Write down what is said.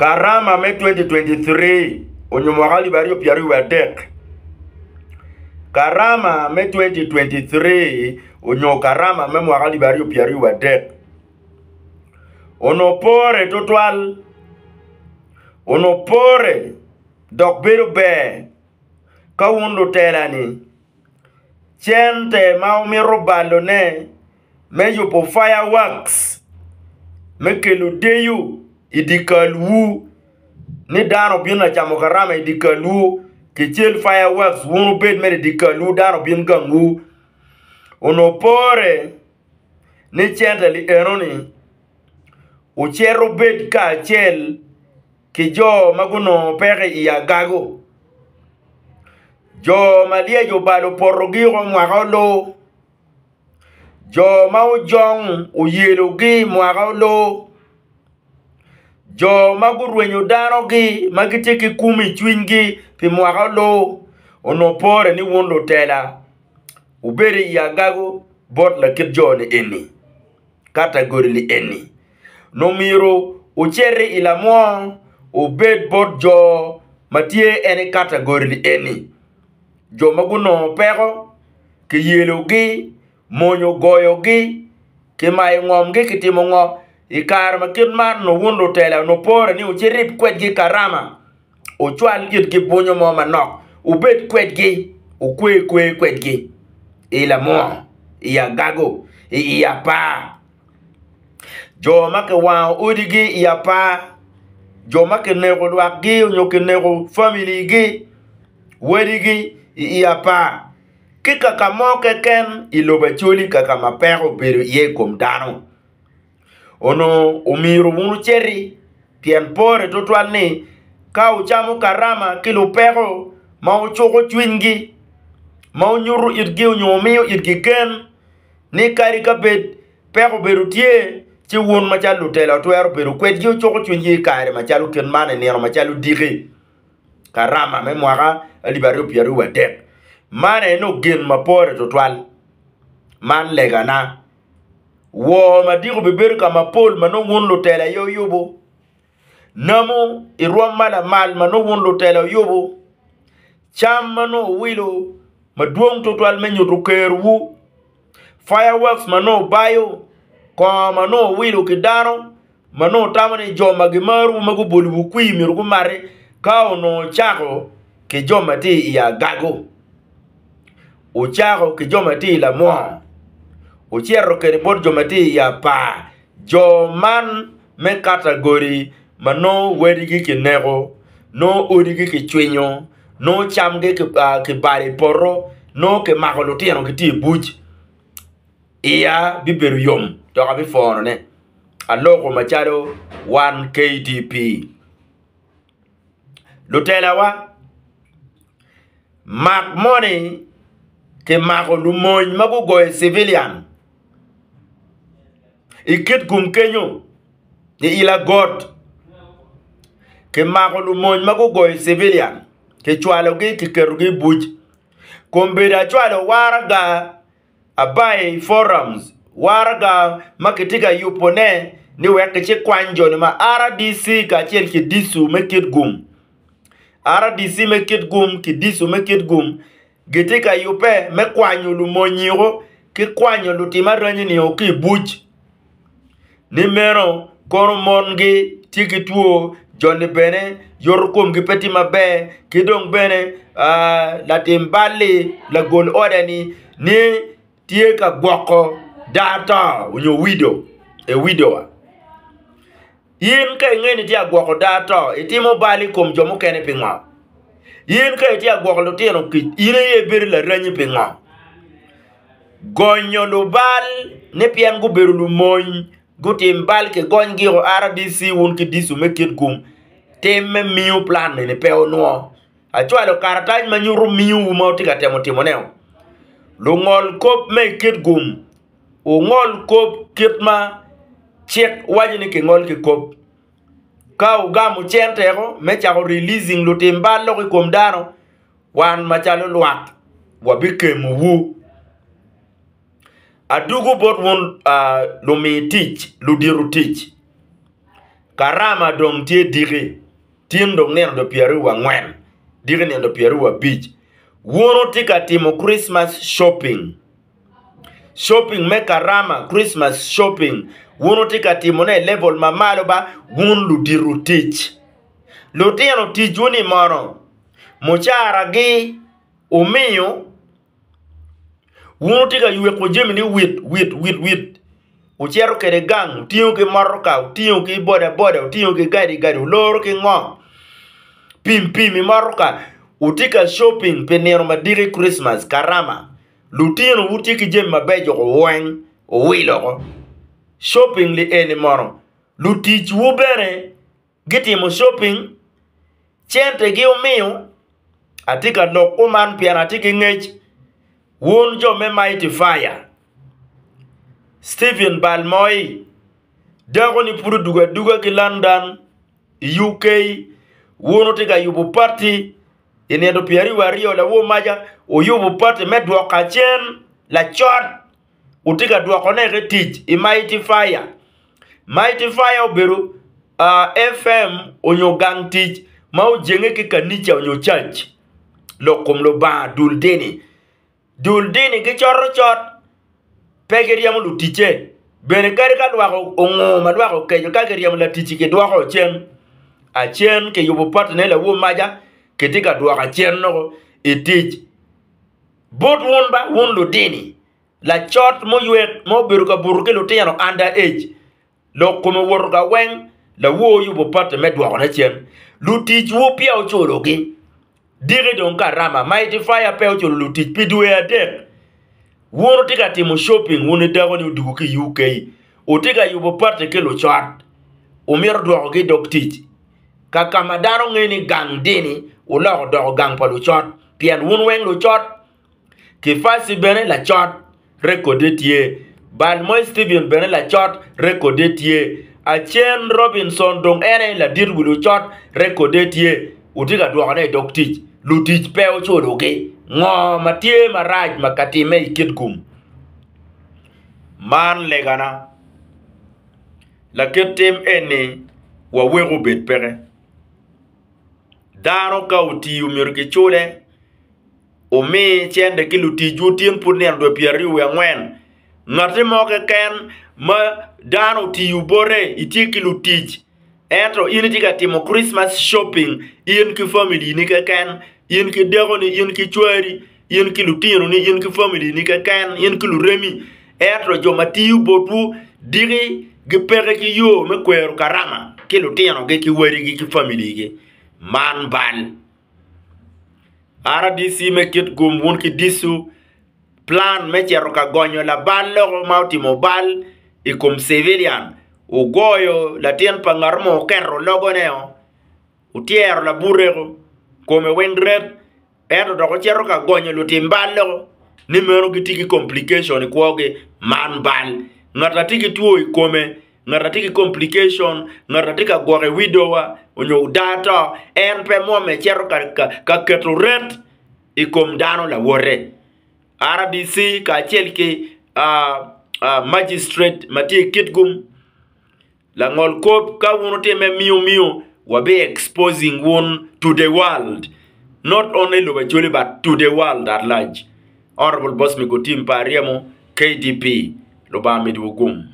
Karama me 2023 onyo mwaka 2023 Karama me 2023 onyo karama me mwaka 2023 onongo pore tutwal onongo pore dok bedo ber ka wun lutela-ni cente ma wumito balone me yubo fireworks me kelo deyo i dye kalwu ni dano obin ka camo karama i dye kalwu kicel fireworks wun wubed mere i dye kalwu dano obin gangwu onongo pore ni cente li enoni wucit wubed kacel ki jo ma gunongo peko i agago jo ma lyec obalo potogi woko mwaka olu. Jo ma ojong oyelogi mwaka olu, jo ma gurwenyo danogi ma gitye ki kumu i cwinygi pi mwaka olu onongo pore ni wun lutela wubed i agago bot lakit jo-ni eni, katagori-ni eni. Nongo myero wuciti i lamwo wubed bot jo ma tye en i katagori-ni eni, jo ma gunongo peko. Kiyelogi, mony ogoyogi, kimayo ngomgi, kitimo ngo. I kare ma kit man onongo wun lutela onongo pore ni wucirib kwedgi karama, wucwal itgi bwunyo mo manok, wubed kwedgi, wukwe kwer kwedgi i lamwoo, i agago, i i apar. Jo ma kiwango odigi i apar, jo ma kineko lwakgi nyo kineko familigi, wadigi i i apar. Ki kaka mo keken i lobo Acholi kaka ma peko obedo iye i kom dano, onongo omyero wun wuciti pien pore tutwal ni ka wucamo karama ki lupeko ma wucuko cwinygi, ma wunyuto itgi nyo wumiyo itgi gen ni kadi ka bed peko obedo tye ci wun macalo lutela wutwero bedo kwedgi wucuko cwinygi i kare macalo kit man i nino macalo diki. Karama me mwaka 2023. Man aye nongo gin ma pore tutwal. Man legana. Wor madiko bibedo ka mapol ma nongo wun lutela aye wuyubo. Namo i rwom ma lamal ma nongo wun lutela wuyubo. Cam ma nongo wuwilo madwong tutwal me nyuto kerowu. Fireworks ma nongo wubayo. Kongo ma nongo wuwilo ki dano. ma nongo wutamo ni jo ma gimarowu ma gubolowu kwir myero gumati, ka onongo wucako ki jo ma tye i agago, wucako ki jo ma tye i lamwoo, wucito kwede bot jo ma tye i apar, jo man me katagori ma nongo wadigi kineko, nongo odigi kicwinyo, nongo camgi kibalo i poto, nongo kimako lutino gitye i buc. Iya bibedo yom dok abipwonone. Aloko macalo wan KDP. Lutelawa, mak moni kimako lumony ma gugoyo civilian i Kitgum kenyo i Ilagot. Kimako lumony ma gugoyo civilian kicwalogi kiketogi i buc. Kombeddi acwalo waraga Abai Forums, waraga ma kitye ka yubone ni wek kicikwany joni ma RDC kacel ki DISU me Kitgum. RDC me Kitgum ki DISU me Kitgum gitye ka yubbe me kwanyo lumonyiko ki kwanyo lutim aranyi-ni ki i buc. Ni meno kono mongi tye ki two, joni bene yoto komgi pe tye maber ki dong bene latim bal-li lagol oda-ni ni tye ka gwoko daa-to nyo wido ewidowa. In ka ingeyo ni itye ka gwoko daa-to itimo bal i kom jo mukene pingo? In ka itye ka gwoko lutino kic in aye ibedo laranyi pingo? Gonyo lubal ni pien gubedo lumony gutim bal kigony giko RDC wun ki DISU me Kitgum tim me miyo plan eni pe onwo. Acwalo karatac ma nyuto miyowu ma wutye ka temo timone-o. Lungol kop me Kitgum wungol kop kit ma cik waco ni kingol ki kop. Ka wugamo cente-ko me cako releasing lutim bal lok i kom dano, Wan macalo lwak wabikemowu. Adugo bot wun lumi tic, ludito tic. Karama dong tye diki, tin dong nino do pyeraryo wa angwen, diki nino do pyeraryo wa abic. Wun wutye ka timo Christmas shopping. Shopping me karama, Christmas shopping, wun wutye ka timone i level ma malo ba, wun ludito tic. Lutino ticwu-ni mono mucaragi wumiyo? Wun wutye ka yweko jami ni wit wit wit wit, wucito kwede gang, wutingo ki motoka, wutingo ki bodaboda, wutingo ki gadigadi, wuloro ki ngo, pim pim i motoka, wutye ka shopping pi nino madiki Christmas, karama. Lutinowu tye ki jami mabeco weng wuwilo woko. Shopping li eni mono luticwu bene gitimo shopping? Centegi wumiyo? Atye ka lok kuman pien atye ki ngec. Wun jo me Mighty Fire, Stephen Balmoyi, dako-ni pud odwogo adwoga ki London i UK, wun wutye ka yubo pati I nino pyeraryo wiye aryo lawor maca oyubo pati me dwoko acen lacot wutye ka dwokone ki tic i Mighty Fire. Mighty Fire obedo FM onyo gang tic ma ojenge ki kanica onyo cac lok kom Lubanga dul dini. Dul dini gicoto cot, pe giryemo luticce. Bene kadi ka lwak ongo ma lwak okeco ka giryemo laticci kidwoko cen. Acen kiyubo patine lawor maca kitye ka dwoko acen noko i tic. Bot wun ba wun ludini, lacot muywek ma obedo ka buto ki lutino under age Lok kome owoto ka weng, lawor oyubo pati me dwokone cen. Luticwu peya oculogi. Diki dong karama, Mighty Fire pe oculo lutic pi dwe adek. Wun wutye ka timo shopping wun ki dakoni odwogo ki i UK. Wutye ka yubo pati ki lucot. Wumito dwokogi i dog tic. Ka ka ma dano ngeyo ni gang dini, wuloko doko gang pa lucot. Pien wun weng lucot. Kifaci bene lacot, rekodde tye. Balmoy Steven bene lacot, rekodde tye. Acen Robinson dong en aye ladit wi lucot, rekodde tye. Wutye ka dwokone i dog tic. Lutic pe oculogi. Ngo ma tye marac ma ka timme i Kitgum? Man legana. Lakit tim eni waweko obed peke. Dano ka otiyo myero kicule. Wumi cente ki luticwu tin pud nino dwe pyeraryo wiye angwen. Ngatti mo keken ma dano otiyo bote itye ki lutic ento in itye ka timo Christmas shopping in ki familini keken, in ki dakoni, in ki cwari, in ki lutinoni, in ki familini keken, in ki luremi. Ento jo ma tiyo botwu diki gipeke ki yo me kwero karama ki lutinogi ki wadigi ki familigi. Man bal. RDC me Kitgum wun ki DISU plan me cito ka gonyo labal loko ma otimo bal i kom civilian wugoyo latin pa ngat mo wuketo logone o wutyero labuteko kome weng ret ento dok wucito ka gonyo lutim bal loko ni meno gitye ki complication i kwogi man bal ngat atye ki two i kome Ngat atye ki complication, ngat atye ka gwoko i widowa onyo daa to, en pe mwome cito ka keto ret i kom dano lawote. RDC kacel ki magistrate ma tye i Kitgum, langol kop ka wun wutime miyo miyo wabi exposing wun to the world not only lobo Acholi but to the world at large. Honorable Bosmic Otim pa Aryemo, KDP, Lubanga omedwu gum.